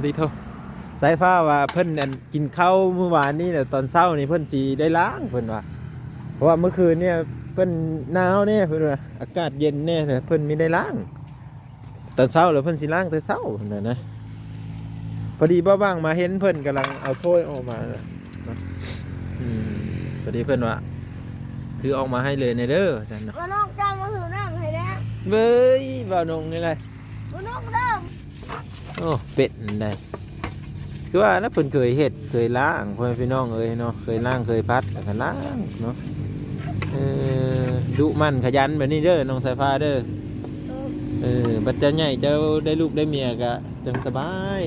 ຕິໂທ ສາຍຟ້າວ່າເພິ່ນ ອັນ ກິນເຂົ້າມື້ວານນີ້ແຫຼະ ຕອນເຊົ້ານີ້ເພິ່ນຊິໄດ້ລ້າງ ເພິ່ນວ່າ ເພາະວ່າມື້ຄືນນີ້ເພິ່ນໜາວແດ່ ເພິ່ນວ່າ ອາກາດເຢັນແດ່ ເພິ່ນມີໄດ້ລ້າງ ຕອນເຊົ້າແລ້ວເພິ່ນຊິລ້າງແຕ່ເຊົ້າຫັ້ນນະ. ພໍດີບ່າວບັງມາເຫັນເພິ່ນກຳລັງເອົາຖ້ວຍອອກມານະ ອືມ ພໍດີເພິ່ນວ່າ ຖືອອກມາໃຫ້ເລີຍແດ່ເດີ ວ່າຊັ້ນເນາະ. ບ່າວນົງ ເຈົ້າມາຖືນ້ຳໃຫ້ແດ່. ເວີຍ ບ່າວນົງນີ້ແຫຼະ ບ່າວນົງເດີ. ໂອ້ ເປັນໄດ ຄືວ່ານະ ເພິ່ນເຄີຍເຮັດເຄີຍລ້າງ ພໍ່ແມ່ພີ່ນ້ອງເອີຍເນາະ ເຄີຍລ້າງເຄີຍພັດ ແລ້ວກໍລ້າງເນາະ. ເອີ ດຸໝັ່ນຂະຫຍັນແບບນີ້ເດີ ນ້ອງສາຍຟ້າເດີ. ເອີ ບັດເຈົ້າໃຫຍ່ເຈົ້າໄດ້ລູກໄດ້ເມຍກໍຈັ່ງສະບາຍ.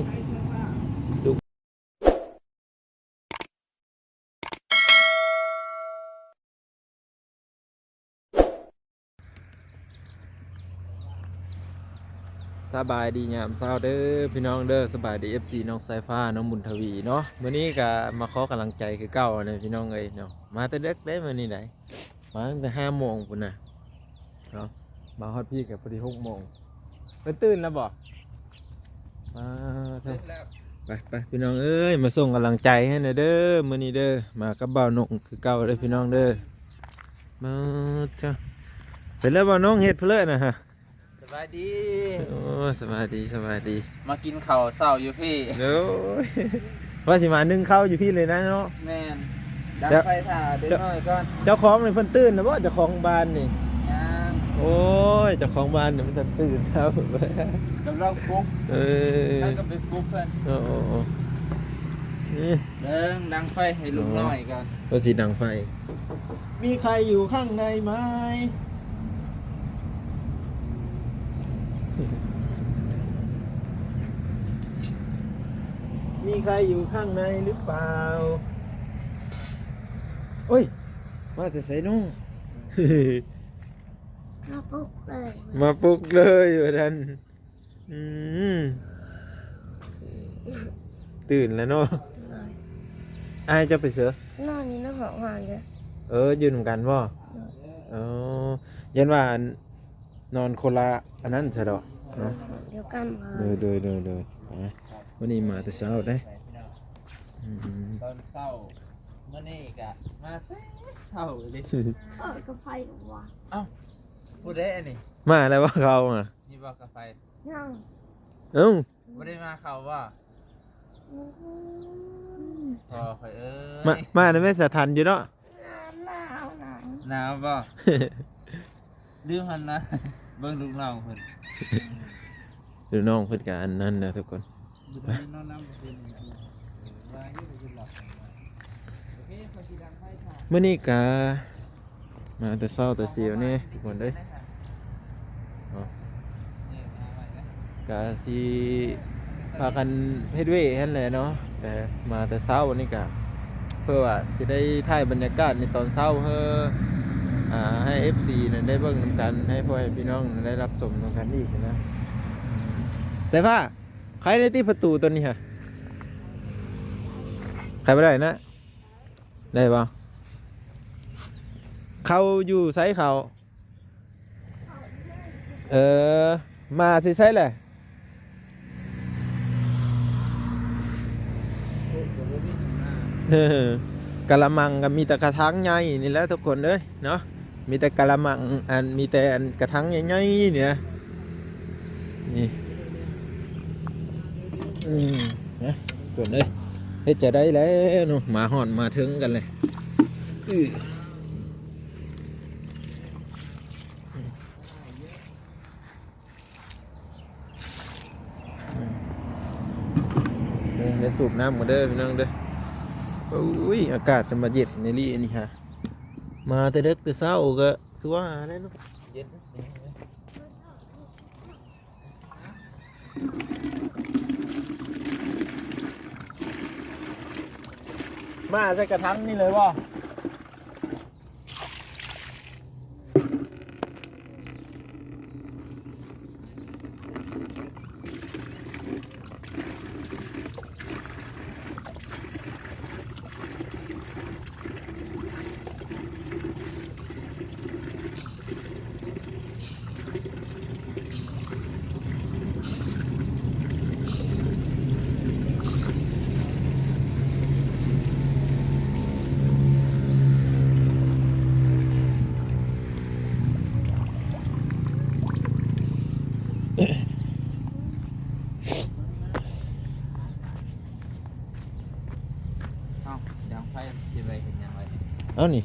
ສະບາຍດີຍາມເຊົ້າເດີພີ່ນ້ອງເດີ ສະບາຍດີ ເອັຟຊີ ນ້ອງສາຍຟ້າ ນ້ອງບຸນທະວີເນາະ. ມື້ນີ້ກໍມາຂໍກຳລັງໃຈຄືເກົ່ານະພີ່ນ້ອງເອີຍເນາະ ມາແຕ່ເດິກເດ້ມື້ນີ້ໃດ ມາຕັ້ງແຕ່ຫ້າໂມງພຸ້ນນະເນາະ. ມາຮອດພີ້ກໍພໍດີຫົກໂມງ. ເພິ່ນຕື່ນແລ້ວບໍ່? ມາເຖາະ ຕື່ນແລ້ວ. ໄປໆ ພີ່ນ້ອງເອີຍ ມາສົ່ງກຳລັງໃຈໃຫ້ແດ່ເດີ ມື້ນີ້ເດີ ມາກັບບ່າວນົງຄືເກົ່າເດີພີ່ນ້ອງເດີ. ມາເຖາະ ເປັນແລ້ວບ່າວນົງ ເຮັດເພີ້ນະຮະ? ສະບາຍດີ. ໂອ້ ສະບາຍດີ ສະບາຍດີ. ມາກິນເຂົ້າເຊົ້າຢູ່ພີ້. ໂອ້ຍ ວ່າຊິມາໜຶ້ງເຂົ້າຢູ່ພີ້ເລີຍນະເນາະ. ແມ່ນ. ດັງໄຟຖ້າເດັກນ້ອຍກ່ອນ. ເຈົ້າຂອງນີ້ເພິ່ນຕື່ນແລ້ວບໍ່ ເຈົ້າຂອງບ້ານນີ້? ຍັງ. ໂອ້ຍ ເຈົ້າຂອງບ້ານນີ້ມັນຈະຕື່ນເຊົ້າ ກຳລັງປຸກ. ເອີ ໃຜກໍໄປປຸກເພິ່ນ. ໂອ້ ນີ້ ເບິ່ງດັງໄຟໃຫ້ລູກນ້ອຍກ່ອນ. ໂອ້ ຊິດັງໄຟ. มีใครอยู่ข้างในไหม มีใครอยู่ข้างในหรือเปล่า โอ้ย มาแต่ไสน้อ มาปลุกเลย มาปลุกเลยว่าซั่น. ອືມ ຕື່ນແລ້ວເນາະ. ໂດຍ. ອ້າຍເຈົ້າໄປໃສ? ນອນຢູ່ໃນຫ້ອງເຮົາເດ້. ເອີ ຢູ່ນຳກັນບໍ່? ໂດຍ. ເອີ ຢ້ານວ່ານອນຄົນລະອັນນັ້ນຊະດອກເນາະ. ນອນຫ້ອງດຽວກັນ. ໂດຍ ໂດຍ ໂດຍ ໂດຍ. ອ່າ ມື້ນີ້ມາແຕ່ເຊົ້າເດ້. ອືມ ຕອນເຊົ້າ ມື້ນີ້ກະມາແຕ່ເຊົ້າເດ້. ເອີ ກາໄຟຫວາ? ເອົ້າ ຜູ້ໃດອັນນີ້? ມາແລ້ວບໍ່ເຂົາ? ນີ້ບໍ່ກາໄຟ? ຍັງ. ເອົ້າ ບໍ່ໄດ້ມາເຂົ້າບໍ່? ພໍ່ຂ້ອຍເອີຍ ມາ ມານຳແມ່ສະຖັນຢູ່ເນາະ. ໜາວ ໜາວ ໜາວບໍ່? ລືມຫັ້ນນະ ເບິ່ງລູກນ້ອງເພິ່ນ ລູກນ້ອງເພິ່ນກະອັນນັ້ນນະທຸກຄົນ. ມື້ນີ້ກະມາແຕ່ເຊົ້າແຕ່ສຽວແດ່ທຸກຄົນເດີ. ເນາະ ກະຊິພາກັນເຮັດວຽກຫັ້ນແຫຼະເນາະ ແຕ່ມາແຕ່ເຊົ້ານີ້ກະ ເພື່ອວ່າຊິໄດ້ຖ່າຍບັນຍາກາດໃນຕອນເຊົ້າໃຫ້ ອ່າ ໃຫ້ເອັຟຊີນັ້ນໄດ້ເບິ່ງນຳກັນ ໃຫ້ພໍ່ແມ່ພີ່ນ້ອງໄດ້ຮັບຊົມນຳກັນອີກນະ. ສາຍຟ້າ ໄຂໄດ້ຕິ ປະຕູໂຕນີ້ຫະ? ໄຂບໍ່ໄດ້ນະ. ໄດ້ບໍ່? ເຂົ້າຢູ່ໃສເຂົ້າ? ເອີ ມາຊິໃສແຫຼະ? ກະລະມັງກະມີແຕ່ກະຖັງໃຫຍ່ນີ້ແຫຼະທຸກຄົນເອີຍເນາະ. ມີແຕ່ກະລະມັງ ອັນ ມີແຕ່ອັນກະຖັງໃຫຍ່ໆນີ້ນະ ນີ້. ອືມ ນະ ເພິ່ນເອີຍ ເຮັດຈະໄດ້ແລ້ວເນາະ ມາຮອດມາເຖິງກັນເລີຍ. ອື ເອີ ໄດ້ສູບນ້ຳກັນເດີພີ່ນ້ອງເດີ. ໂອ້ຍ ອາກາດຈະມາເຢັນອີ່ຫຼີອັນນີ້ຫະ ມາແຕ່ເດິກແຕ່ເຊົ້າກະຄືວ່າແຫຼະເນາະ ເຢັນ. ມາໃສ່ກະຖັງນີ້ເລີຍບໍ່? ເ ໃຜຊິໄປເຮັດຫຍັງໄວ້ນີ້? ເອົານີ້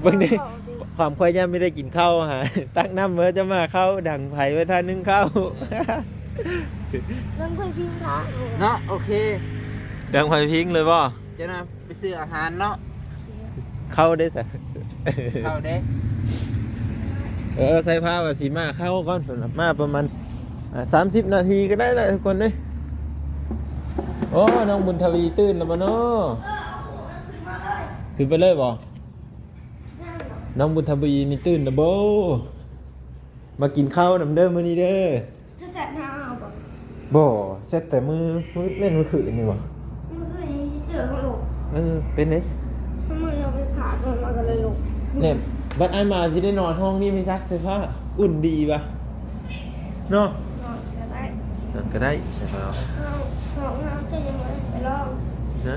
ເບິ່ງນີ້ ຄວາມພະຍາຍາມມີໄດ້ກິນເຂົ້າຫາ ຕັກນ້ຳເມີຈະມາເຂົ້າ ດັງໄຟໄວ້ທ່າໜຶ່ງເຂົ້າ ເບິ່ງໄຟພິງເນາະ ເນາະ ໂອເຄ ດັງໄຟພິງເລີຍບໍ່? ເຈົ້ານະ ໄປຊື້ອາຫານເນາະ ເຂົ້າເດ້ຊະ ເຂົ້າເດ້ ເອີ ໃສ່ຜ້າວ່າຊິມາເຂົ້າກ່ອນ ເພິ່ນວ່າມາປະມານ ອ່າ ສາມສິບນາທີກໍໄດ້ລະທຸກຄົນເອີຍ. ໂອ້ ນ້ອງບຸນທະວີຕື່ນແລ້ວບໍ່ເນາະ? ຂຶ້ນໄປເລີຍບໍ່? ນ້ອງບຸນທະວີນີ້ຕື່ນແລ້ວບໍ່? ມາກິນເຂົ້ານຳເດີມື້ນີ້ເດີ. ຈະແຊັດຫາເຮົາບໍ່? ບໍ່ ແຊັດແຕ່ມື້ ມື້ ແມ່ນມື້ຄືນນີ້ບໍ່? ມື້ຄືນນີ້ຊິເຈີເຮົາໂລດ. ເອີ ເປັນເດ້. ມື້ເຮົາໄປຜ່າກ່ອນ ມັນກໍເລີຍໂລດ. ແນ່ ບັດອ້າຍມາຊິໄດ້ນອນຫ້ອງນີ້ແມ່ນຈັກ ໃສ່ຜ້າ ອຸ່ນດີວ່າເນາະ. ນອນກໍໄດ້ ນອນກໍໄດ້ ໃສ່ຜ້າ. ເຮົາ ເຮົາ ເຮົາຈະຍັງບໍ່ໄດ້ໄປລອງ. ຮະ?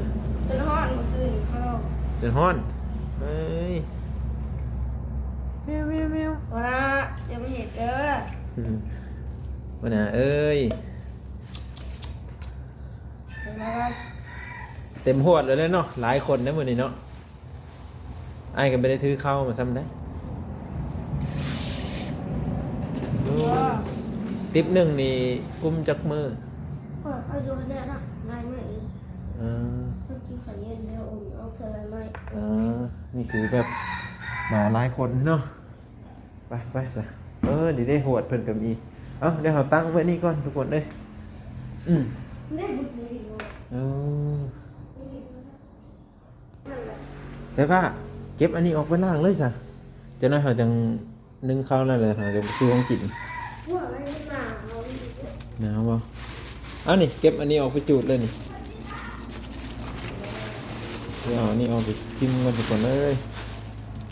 ຈົນຮ້ອນມື້ຄືນເຮົາ. ຈົນຮ້ອນ? ເອີຍ ແມວໆໆ. ບໍ່ລະ ຢ່າມາເຮັດເດີ. ຫົວໜ້າເອີຍ ເຕັມຮວດເລີຍເນາະ ຫຼາຍຄົນເດ້ມື້ນີ້ເນາະ. ອ້າຍກໍບໍ່ໄດ້ຖືເຂົ້າມາຊ້ຳໃດ. ໂອ້ ຕິບໜຶ່ງນີ້ກຸ້ມຈັກມື້? ເຂົາຢູ່ແລ້ວນະ ຫຼາຍມື້ອີກ. ເອີ ເພິ່ນກິນເຂົ້າເຢັນແລ້ວ ອອກເທື່ອລະໜ້ອຍ. ເອີ ນີ້ຄືແບບມາຫຼາຍຄົນເນາະ. ໄປ ໄປຊະ. ເອີ ນີ້ເດ້ ຫວດເພິ່ນກໍມີ. ເອົ້າ ດຽວເຮົາຕັ້ງໄວ້ນີ້ກ່ອນທຸກຄົນເອີຍ. ອືມ ເອີ ໃສ່ຜ້າ ເກັບອັນນີ້ອອກໄປລ້າງເລີຍຊະ. ຈັກໜ້ອຍເຮົາຈັ່ງໜຶ້ງເຂົ້ານັ້ນແຫຼະ ເຮົາຈັ່ງໄປຊື້ຂອງກິນ. ໜາວບໍ່? ເອົານີ້ ເກັບອັນນີ້ອອກໄປຈູດເລີຍນີ້. ດຽວເອົານີ້ອອກໄປຖິ້ມກ່ອນທຸກຄົນເອີຍ.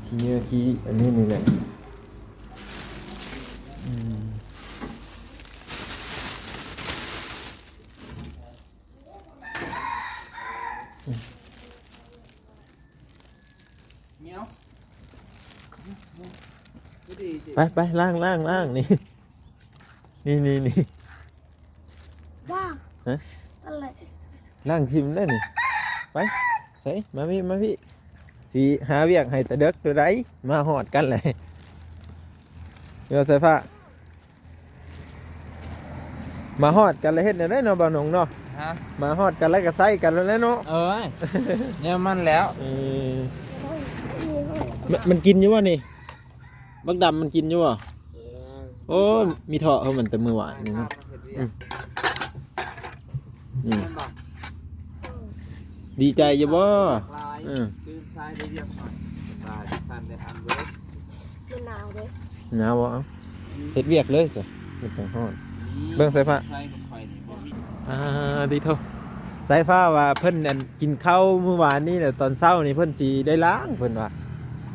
ຂີ້ເຫຍື້ອ ຂີ້ອັນນີ້ນີ້ແຫຼະ. ອືມ ໄປ ໄປ ລ້າງ ລ້າງ ລ້າງ ນີ້ ນີ້ ນີ້ ນີ້ ວ່າ ຮະ? ອັນແຫຼະ ລ້າງຖິ້ມແລ້ວນີ້. ໄປ ໃສ ມາພີ້ ມາພີ້ ຊິຫາວຽກໃຫ້ແຕ່ເດິກໂຕໃດ ມາຮອດກັນແຫຼະ. ເອີ ໃສ່ຜ້າ ມາຮອດກັນແລ້ວເຮັດແນວໃດເນາະ ບ່າວໜົງເນາະ? ຮະ? ມາຮອດກັນແລ້ວກໍໃຊ້ກັນແລ້ວແຫຼະເນາະ. ເອີຍ ແນວມັນແລ້ວ. ເອີ ມັນ ມັນກິນຢູ່ບໍ່ນີ້? ບັກດຳມັນກິນຢູ່ບໍ່? ເອີ ໂອ້ ມີເທາະເຮົາມັນແຕ່ມື້ວານນີ້ເນາະ. ອືມ ນີ້ ດີໃຈຢູ່ບໍ່? ເອີ ຕື່ນສາຍໄດ້ວຽກໜ້ອຍ ສະບາຍ ທັນໄດ້ທັນເລີຍ. ມັນໜາວເດ້. ໜາວບໍ່? ເອົາ ເຮັດວຽກເລີຍຊະ ມັນຈັ່ງຮ້ອນ. ເບິ່ງສາຍຟ້າ ອ່າ ດີໂທ ສາຍຟ້າວ່າເພິ່ນ ອັນ ກິນເຂົ້າມື້ວານນີ້ແຫຼະ ຕອນເຊົ້ານີ້ເພິ່ນຊິໄດ້ລ້າງ ເພິ່ນວ່າ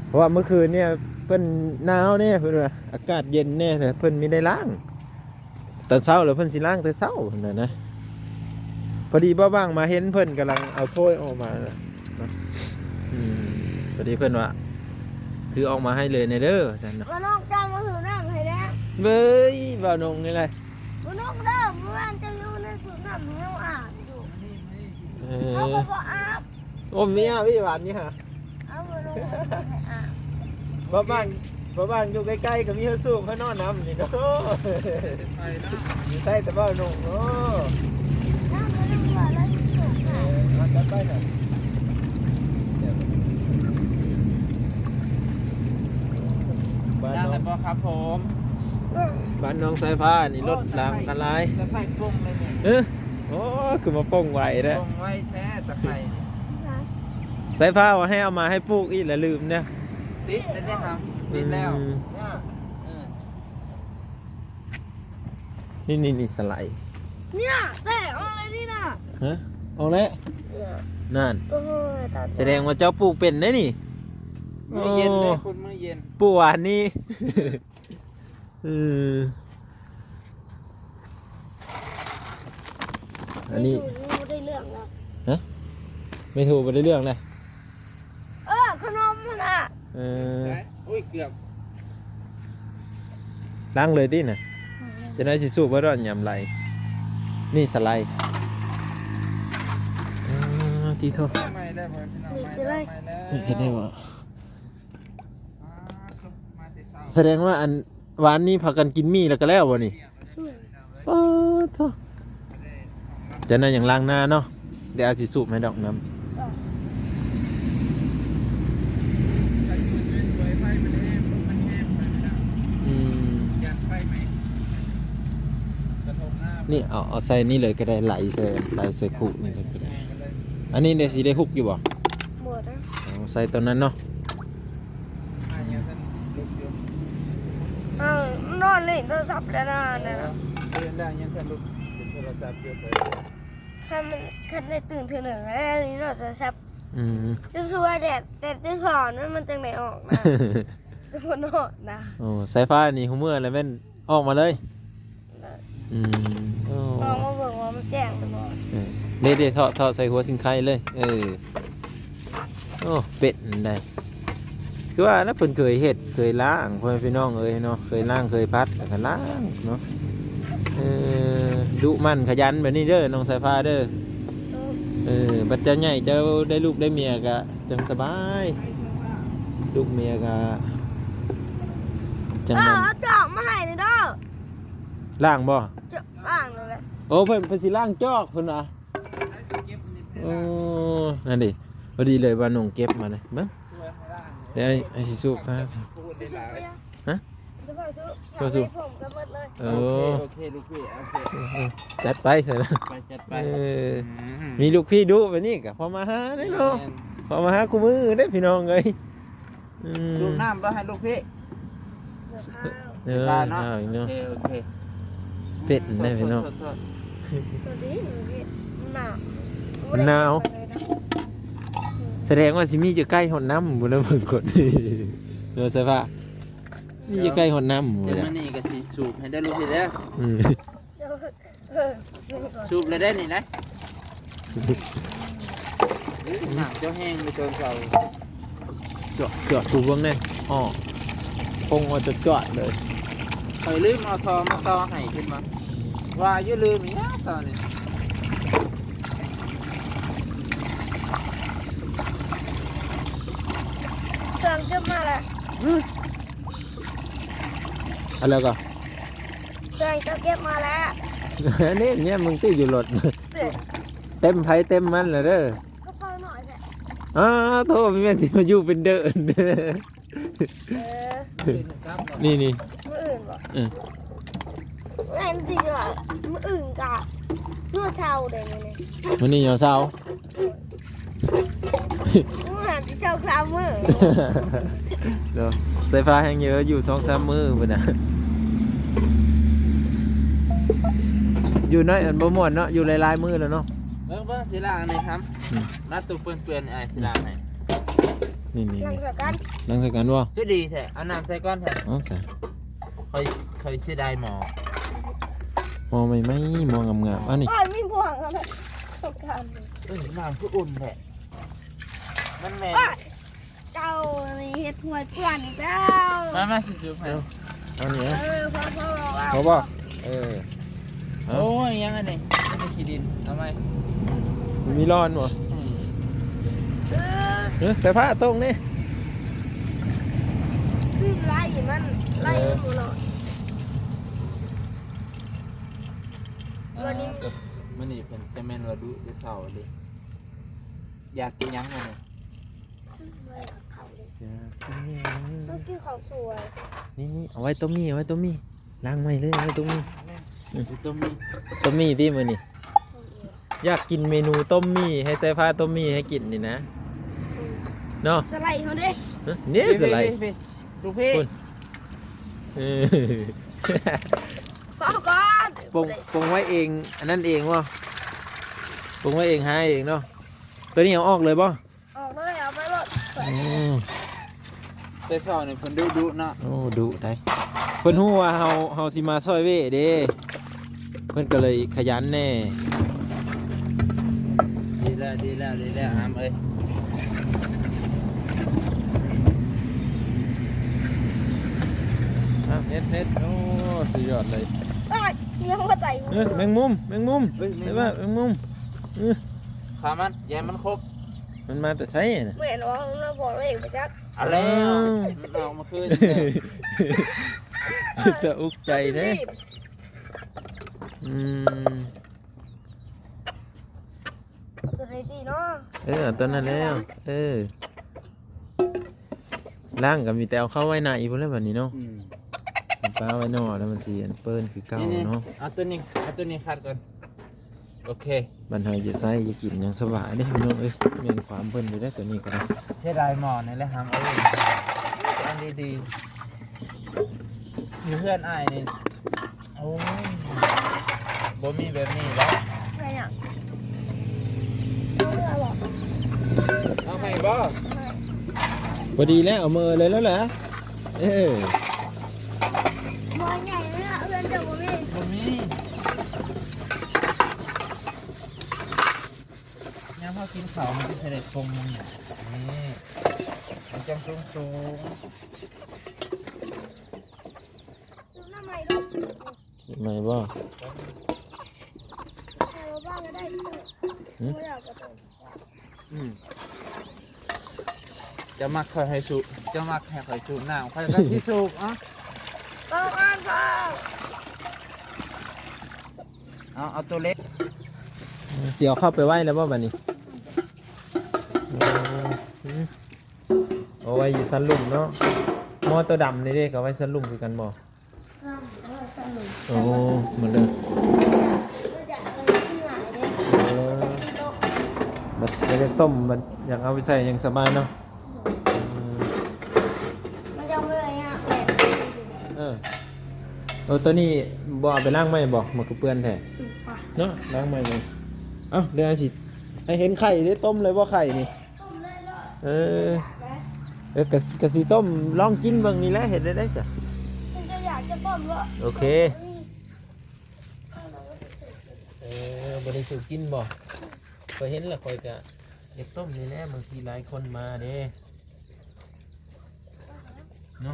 ເພາະວ່າມື້ຄືນນີ້ເພິ່ນໜາວແດ່ ເພິ່ນວ່າອາກາດເຢັນແດ່ ເພິ່ນມີໄດ້ລ້າງ. ຕອນເຊົ້າແລ້ວເພິ່ນຊິລ້າງແຕ່ເຊົ້າຫັ້ນນະ. ພໍດີບ່າວບັງມາເຫັນເພິ່ນກຳລັງເອົາຖ້ວຍອອກມານະ. ອືມ ພໍດີເພິ່ນວ່າ ຖືອອກມາໃຫ້ເລີຍແດ່ເດີ ວ່າຊັ້ນເນາະ. ວ່ານ້ອງເຈົ້າມາຖືນ້ຳໃຫ້ແດ່. ເວີຍ ບ່າວນົງນີ້ແຫຼະ. ບໍ່ນົງເດີ ເມື່ອວານເຈົ້າຢູ່ໃນສູບນ້ຳໃຫ້ເຮົາອາບຢູ່. ເອີ ເຮົາກໍບໍ່ອາບ. ໂອ້ ເມຍພີ່ຫວານນີ້ຫາ ເອົາມາລົງໃຫ້ອາບ. ບໍ່ບາງ ບໍ່ບາງຢູ່ໃກ້ໆ ກໍມີເຮືອສູບເຮືອນອນນຳນີ້ເນາະ. ໃສ່ແຕ່ເວົ້າໜຸ່ມເນາະ. ເອີ ມາກັນໄປນະ. ບ້ານນ້ອງ ໄດ້ແລ້ວບໍ່ຄັບຜົມ? ບ້ານນ້ອງສາຍຟ້ານີ້ລົດລາງກັນຫຼາຍ. ຕະໄຄປົ່ງເລີຍນີ້. ເອີ ໂອ້ ຄືມາປົ່ງໄວແທ້. ປົ່ງໄວແທ້ຕະໄຄນີ້. ສາຍຟ້າວ່າໃຫ້ເອົາມາໃຫ້ປູກອີກແລ້ວລືມເດ້. ຕິດແລ້ວເດ້ຫຳ ຕິດແລ້ວ. ອືມ ເອີ ນີ້ໆໆ ສະໄລ. ນີ້ນະ ແຕກອອກແລ້ວນີ້ນະ. ຮະ? ອອກແລ້ວ? ເອີ ນັ້ນ ໂອ້ຍ ຕາຍ ສະແດງວ່າເຈົ້າປູກເປັນເດ້ນີ້. ມື້ເຢັນເດ້ ໂອ້ ຄົນມື້ເຢັນ ປູກຫວານນີ້. ເອີ ອັນນີ້ ແມ່ຕູ້ບໍ່ໄດ້ເລື່ອງແລ້ວ. ຮະ? ແມ່ຕູ້ບໍ່ໄດ້ເລື່ອງແລ້ວ. ເອີ ຂະໜົມຫັ້ນນະ. ເອີ ໂອ້ຍ ເກືອບ ລ້າງເລີຍຕິນະ. ອືມ ຈະໄດ້ຊິສູບເບິດດອກຍາມໄຫຼ. ນີ້ສະໄລ. ຕິໂທ ນີ້ຊິເລີຍ ນີ້ຊິໄດ້ບໍ່? ສະແດງວ່າອັນວານນີ້ພາກັນກິນໝີ່ແລ້ວກໍແລ້ວບໍ່ນີ້? ປາດໂທ ຈັ່ງນັ້ນຍັງລ້າງໜ້າເນາະ ດຽວເອົາຊິສູບໃຫ້ດອກນ້ຳ. ອືມ ນີ້ເອົາ ເອົາໃສ່ນີ້ເລີຍກໍໄດ້ ໄຫຼໃສ່ ໄຫຼໃສ່ຄຸນີ້ເລີຍກໍໄດ້. ອັນນີ້ເດ ຊິໄດ້ຮຸກຢູ່ບໍ່? ບໍ່ນະ ເອົາໃສ່ຕອນນັ້ນເນາະ. ເອີ ນອນຫຼິ້ນໂທລະສັບແລ້ວນະ ເອີ ເລື່ອງຫຍັງຊັ້ນລູກ ຫຼິ້ນໂທລະສັບຢູ່ໄປ. ຄັນ ຄັນໄດ້ຕື່ນເທື່ອໜຶ່ງແລ້ວຫຼິ້ນໂທລະສັບ. ອືມ ຈະສວຍແດດ ແດດຈະສອນ ມັນ ມັນຈັ່ງໄດ້ອອກນະ ແຕ່ບໍ່ນອນນະ. ໂອ້ ສາຍຟ້ານີ້ ຮູ້ເມື່ອແລ້ວແມ່ນ ອອກມາເລີຍ. ອືມ ໂອ້ ລອງມາເບິ່ງວ່າມັນແຈ້ງຫຼືບໍ່. ເອີ ເດໆ ເທາະ ເທາະໃສ່ຫົວຊິງໄຄເລີຍ. ເອີ ໂອ້ ເປັນໄດ໋ ຄືວ່ານະ ເພິ່ນເຄີຍເຮັດ ເຄີຍລ້າງ ພໍ່ແມ່ພີ່ນ້ອງເອີຍເນາະ ເຄີຍລ້າງ ເຄີຍຜັດ ແລ້ວກໍລ້າງເນາະ. ເອີ ດຸໝັ່ນຂະຫຍັນແບບນີ້ເດີ ນ້ອງສາຍຟ້າເດີ. ເອີ ບັດເຈົ້າໃຫຍ່ ເຈົ້າໄດ້ລູກໄດ້ເມຍກໍຈັ່ງສະບາຍ ລູກເມຍກໍຈັ່ງ ເອີ ນັ້ນ ເອົາຈອກມາໃຫ້ແດ່ເດີ. ລ້າງບໍ່? ຈະລ້າງແລ້ວແຫຼະ. ໂອ້ ເພິ່ນ ເພິ່ນຊິລ້າງຈອກເພິ່ນວ່າ. ໂອ້ ນັ້ນເດ ພໍດີເລີຍວ່ານ້ອງເກັບມາເລີຍ. ເບິ່ງ ດຽວອ້າຍຊິສູບ ຮະ? ເດີ ເອົາໃຫ້ຜົມກັນໝົດເລີຍ. ໂອເຄ ໂອເຄ ລູກພີ່ ໂອເຄ ເອີ ເອີ ຈັດໄປຊັ້ນນະ ໄປ ຈັດໄປ. ເອີ ອືມ ມີລູກພີ່ດຸແບບນີ້ກໍພໍມາຫາເດ້ເນາະ ແມ່ນ ພໍມາຫາຄູ່ມື້ເດ້ພີ່ນ້ອງເອີຍ. ອືມ ສູບນ້ຳບໍ່ໃຫ້ລູກພີ່? ເອີ ເນາະ ເນາະ ໂອເຄ ໂອເຄ ເປັນໄດ໋ພີ່ນ້ອງ. ໂທດ ໂທດ ໂທດ ໂທດດີ ມັນໜາວ ມັນໜາວ ສະແດງວ່າຊິມີຢູ່ໃກ້ຮອດນ້ຳພຸ້ນນະ ເບິ່ງກ່ອນ ເດີ ສະພາບ ມີຢູ່ໃກ້ຮອດນ້ຳ ດຽວມື້ນີ້ກໍຊິສູບໃຫ້ເດີລູກພີ່ເດີ. ອືມ ເອີ ສູບແລ້ວເດ້ນີ້ນະ ນ້ຳເຈົ້າແຫ້ງເລີຍຕອນເຊົ້າ. ເຈາະ ເຈາະ ສູບເບິ່ງແດ່ ອໍ ພົງອອກຈອດໆເລີຍ. ຂ້ອຍລືມເອົາທໍ່ມາຕໍ່ໃຫ້ຂຶ້ນມາ ວ່າຢູ່ລືມອີ່ຫຍັງເຊົ້ານີ້. ເຄື່ອງເກັບມາແລ້ວ ອືມ ເອົາແລ້ວກໍ ເຄື່ອງເຈົ້າເກັບມາແລ້ວ ນີ້ ເມຍມຶງຕິຢູ່ລົດ ເຕັມໃຜເຕັມມັນແລ້ວເດີ. ກະເປົາໜ້ອຍແທ້ ອ້າໂທ້ ແມ່ນຊິມາຢູ່ເປັນເດີນ. ເອີ ນີ້ໆ ມື້ອື່ນບໍ່? ເອີ ແມ່ນຕິວ່າມື້ອື່ນກະ ມື້ເສົາເດ້ມື້ນີ້ ມື້ນີ້ຫຍັງເສົາ ມື້ຫັ້ນຊິສອງສາມມື້ ເນາະ ສາຍຟ້າແຮງເຢີຢູ່ສອງສາມມື້ພຸ້ນນະ. ຢູ່ໃນອັນບໍ່ມ່ວນເນາະ ຢູ່ຫຼາຍໆມື້ແລ້ວເນາະ. ເບິ່ງ ເບິ່ງ ຊິລ້າງອັນນີ້ ອືມ ມາ ໂຕເປື້ອນໆ ອ້າຍຊິລ້າງໃຫ້. ນີ້ໆ ລ້າງໃສ່ກັນ ລ້າງໃສ່ກັນບໍ່? ຄືດີແທ້ ເອົານ້ຳໃສ່ກ່ອນແທ້. ເອົາຊະ ຂ້ອຍ ຂ້ອຍເສຍດາຍໝໍ້ ໝໍ້ໃໝ່ໆ ໝໍ້ງາມໆ. ອັນນີ້ ໂອ້ຍ ມີບ່ວງແລ້ວ ຕ້ອງການ ເອີ ນ້ຳຄືອຸ່ນແທ້ ມັນແມ່ນ ໂອ້ຍ ເຈົ້ານີ້ເຮັດຫ້ວຍເປື້ອນອີກແລ້ວ. ມາ ມາ ຊິຈຸບໃຫ້ ເອົາ ອັນນີ້ ເອີ ພໍ ພໍ ພໍ ພໍບໍ່? ເອີ ເອົາ ໂອ້ຍ ຫຍັງອັນນີ້ ອັນນີ້ຂີ້ດິນ ເອົາໃໝ່. ມັນມີລອນບໍ່? ອືມ ເອີ ເອີ ສາຍຟ້າຕົງນີ້ ຄືໄລ່ມັນ ໄລ່ມັນບໍ່ລອດ. ເອີ ມື້ນີ້ ເອີ ມື້ນີ້ເພິ່ນຈະແມ່ນວ່າດຸແຕ່ເຊົ້າເດ້. ຢາກກິນຫຍັງມື້ນີ້? ບໍ່ຢາກເຂົ້າເລີຍ ຢາກກິນຫຍັງ? ຕ້ອງກິນຂອງສວຍ. ນີ້ໆ ເອົາໄວ້ໂຕມີ້ ເອົາໄວ້ໂຕມີ້ ລ້າງໃໝ່ເລີຍ ເອົາໄວ້ໂຕມີ້. ອືມ ໂຕມີ້ ໂຕມີ້ຕິມື້ນີ້ ຢາກກິນເມນູຕົ້ມໝີ່ ໃຫ້ສາຍຟ້າຕົ້ມໝີ່ໃຫ້ກິນນີ້ນະ ອືມ ເນາະ. ສະໄລເຮົາເດ້ ຮະ ນີ້ ນີ້ ສະໄລ ນີ້ ນີ້ ລູກພີ່ ເອີ ເຝົ້າກ່ອນ ປົງ ປົງໄວ້ເອງ ອັນນັ້ນເອງບໍ່? ປົງໄວ້ເອງ ຫາເອງເນາະ. ໂຕນີ້ເອົາອອກເລີຍບໍ່? ອອກເລີຍ ເອົາໄປໂລດ. ອືມ ແຕ່ເຊົ້ານີ້ເພິ່ນດຸໆເນາະ. ໂອ້ ດຸໄດ໋ ເພິ່ນຮູ້ວ່າເຮົາ ເຮົາຊິມາຊ່ອຍເວເດ້ ເພິ່ນກໍເລີຍຂະຫຍັນແດ່. ດີແລ້ວ ດີແລ້ວ ດີແລ້ວ ອາມເອີຍ. ອ່ະ ເຮັດ ເຮັດ ໂອ້ ສຸດຍອດເລີຍ. ຕາຍ ຍັງບໍ່ຕາຍ. ເອີ ແມງມຸມ ແມງມຸມ ເອີ ແມງມຸມ ເອີ ຂ ປາມັນ ຢ່າໃຫ້ມັນຄົບ. ມັນມາແຕ່ໃສນະ? ແມ່ນອອກມາບອກເລກໄປຈັກ. ເອົາແລ້ວ ມັນອອກມາຄືນ. ຕະອຸກໃຈແທ້. ອືມ ເອົາຕົວໃດດີເນາະ? ເອີ ເອົາຕົວນັ້ນແລ້ວ. ເອີ ລ້າງກໍມີແຕ່ເອົາເຂົ້າໄວ້ໃນພຸ້ນແຫຼະບັດນີ້ເນາະ. ອືມ ປາໄວ້ນອກແລ້ວມັນຊິອັນເປີ້ນຄືເກົ່າເນາະ. ເອົາຕົວນີ້ ເອົາຕົວນີ້ຂັດກ່ອນ. ໂອເຄ ບັດເຮົາຈະໃຊ້ຈະກິນຫຍັງສະບາຍເດ້ພີ່ນ້ອງເອີຍ. ແມ່ນຄວາມເພິ່ນຢູ່ເດ້ຕົວນີ້ກໍໄດ້. ເສຍດາຍໝໍ້ນີ້ແຫຼະຫາມເອີຍ. ອັນດີໆ ຢູ່ເຮືອນອ້າຍນີ້ ໂອ້ຍ ບໍ່ມີແບບນີ້ແລ້ວ. ເອົາໃຫ້ບໍ່? ພໍດີແລ້ວ ເອົາເມືອເລີຍແລ້ວແຫຼະ. ເອີ ໝໍ້ໃຫຍ່ເນາະ ເຮືອນເຈົ້າບໍ່ມີ. ບໍ່ມີ. ຍາມເຮົາກິນເຂົ້າ ມັນຈະໄດ້ປົງມັນນີ້ ມັນຈັ່ງສູງໆ. ໃໝ່ບໍ່? ຫຶ? ອືມ ເຈົ້າມັກຂ້ອຍໃຫ້ສຸກ ເຈົ້າມັກໃຫ້ຂ້ອຍສູບນ້ຳ ຂ້ອຍກໍຊິສູບ. ເອົາ ເອົາ ເອົາໂຕເລັກ. ຊິເອົາເຂົ້າໄປໄວ້ແລ້ວບໍ່ບັດນີ້? ໂອ້ ເອົາໄວ້ຢູ່ຊັ້ນລຸ່ມເນາະ. ໝໍ້ໂຕດຳນີ້ເດ້ ກໍໄວ້ຊັ້ນລຸ່ມຄືກັນບໍ່? ໂອ້ ໝົດເລີຍ. ເອີ ບັດຢາກຕົ້ມ ບັດຢາກເອົາໄປໃສ່ຫຍັງສະບາຍເນາະ. ເອີ ໂຕນີ້ບໍ່ເອົາໄປລ້າງໃໝ່ບໍ່? ມັນຄືເປື້ອນແທ້ເນາະ. ລ້າງໃໝ່ເນາະ. ເອົ້າ ດຽວຊິໃຫ້ເຫັນໄຂ່ເດ້. ຕົ້ມເລີຍບໍ່ໄຂ່ນີ້? ເອີ ເອີ ກະ ກະຊິຕົ້ມລອງກິນເບິ່ງນີ້ແຫຼະ. ເຮັດໄດ້ໄດ໋ຊະ? ໂອເຄ. ເອີ ບໍ່ໄດ້ສູ່ກິນບໍ່? ຂ້ອຍເຫັນແລ້ວ ຂ້ອຍກະຢາກຕົ້ມນີ້ແຫຼະ. ບາງທີຫຼາຍຄົນມາເດ້ເນາະ.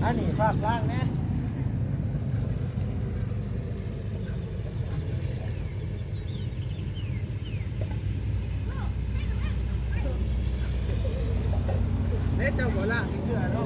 ອັນນີ້ຝາກລ້າງແດ່. ເດ້ ເຈົ້າບໍ່ລ້າງຈັກເທື່ອເນາະ.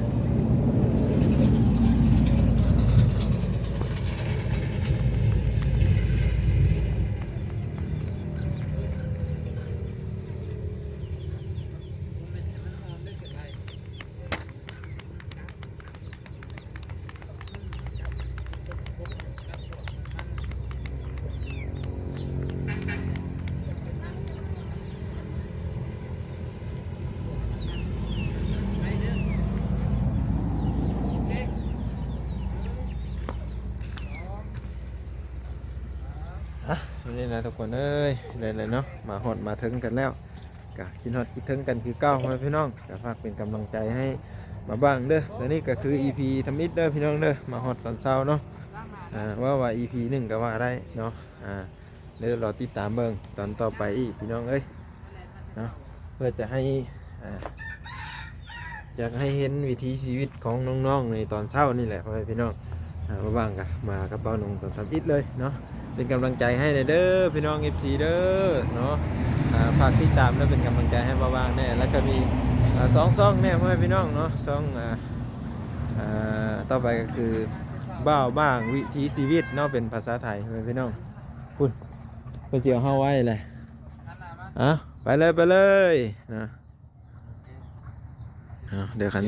ອ່ະ ນີ້ນະທຸກຄົນເອີຍ ໄດ້ແລ້ວເນາະ ມາຮອດມາເຖິງກັນແລ້ວ ກະຄິດຮອດຄິດເຖິງກັນຄືເກົ່າ ພໍ່ແມ່ພີ່ນ້ອງ ກະຝາກເປັນກຳລັງໃຈໃຫ້ບ່າວບາງເດີ. ແລະນີ້ກະຄືອີພີທຳອິດເດີພີ່ນ້ອງເດີ ມາຮອດຕອນເຊົ້າເນາະ ອ່າ ເວົ້າວ່າອີພີໜຶ່ງກະວ່າໄດ້ເນາະ ອ່າ ດຽວລໍຕິດຕາມເບິ່ງຕອນຕໍ່ໄປອີກພີ່ນ້ອງເອີຍເນາະ ເພື່ອຈະໃຫ້ ອ່າ ຢາກໃຫ້ເຫັນວິຖີຊີວິດຂອງນ້ອງໆໃນຕອນເຊົ້ານີ້ແຫຼະ ພໍ່ແມ່ພີ່ນ້ອງ. ອ່າ ບ່າວບາງກະມາກັບບ່າວໜຸ່ງຕອນທຳອິດເລີຍເນາະ ເປັນກຳລັງໃຈໃຫ້ແດ່ເດີພີ່ນ້ອງ ເອັຟຊີ ເດີເນາະ. ອ່າ ຝາກຕິດຕາມ ແລະ ເປັນກຳລັງໃຈໃຫ້ບ່າວບາງແດ່ ແລ້ວກະມີ ອ່າ ສອງຊ່ອງແດ່ ພໍ່ແມ່ພີ່ນ້ອງເນາະ ຊ່ອງ ອ່າ ອ່າ ຕໍ່ໄປກະຄືບ່າວບາງວິຖີຊີວິດເນາະ ເປັນພາສາໄທ ພໍ່ແມ່ພີ່ນ້ອງ. ພຸ້ນ ເພິ່ນຊິເອົາເຮົາໄວ້ແຫຼະ. ເອົ້າ ໄປເລີຍ ໄປເລີຍນະ. ເອົ້າ ດຽວຂັ້ນ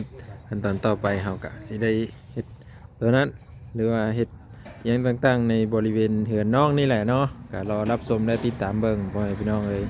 ຂັ້ນຕອນຕໍ່ໄປເຮົາກະຊິໄດ້ເຮັດ ຕົວນັ້ນ ຫຼືວ່າເຮັດຫຍັງຕ່າງໆ ໃນບໍລິເວນເຮືອນນ້ອງນີ້ແຫຼະເນາະ. ກໍລໍຮັບຊົມ ແລະ ຕິດຕາມເບິ່ງ ພໍ່ແມ່ພີ່ນ້ອງເອີຍ.